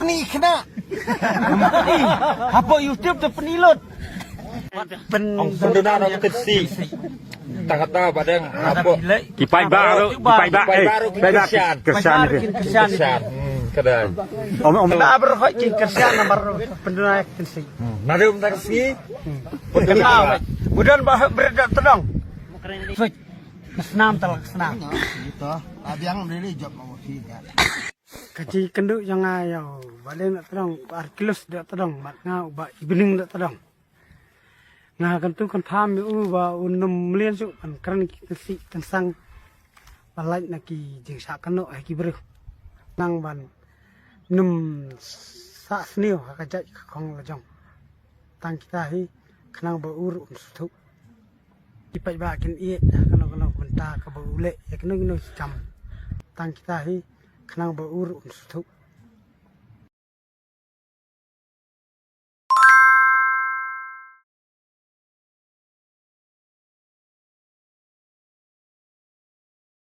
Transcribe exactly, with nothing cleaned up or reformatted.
Ni kena. Hapoh YouTube tu penilut. Ong penduna na kesi. Tang kata badeng hapoh. Ki paidbah ruh, ki paidbah, eh, paidbah ruh ki paidbah Khristan. Khristan. Khristan. Hmm, kada. Om, om. Ba ber hoi ki Khristan namar penduna kesi. Hmm. Nadum tang kesi. Penduna. Udan ba ber da tedong. Fik. Snam tal snam. Gitu. Abiang beli job mau sih ya. Ka jingkynduh jong nga ïa u Bah Lian Dohtdong, u Archelaus Dohtdong, bad nga u Bah Evening Dohtdong. Nga kyntu kynpham ïa u ba un ym mlien shuh ban kren ki kynsih kynsang ba lait na ki jingshah kynnoh ha ki briew. Nang ban ym sah sniew ha ka jait ka khong la jong. Tang kita hi khnang ba u ruh un sngewthuh. Ki paidbah kin ïeh ïa kano kano ka bynta kaba u leh ïa kino kino ki kam. Tang kita hi khnang ba u ruh un sngewthuh.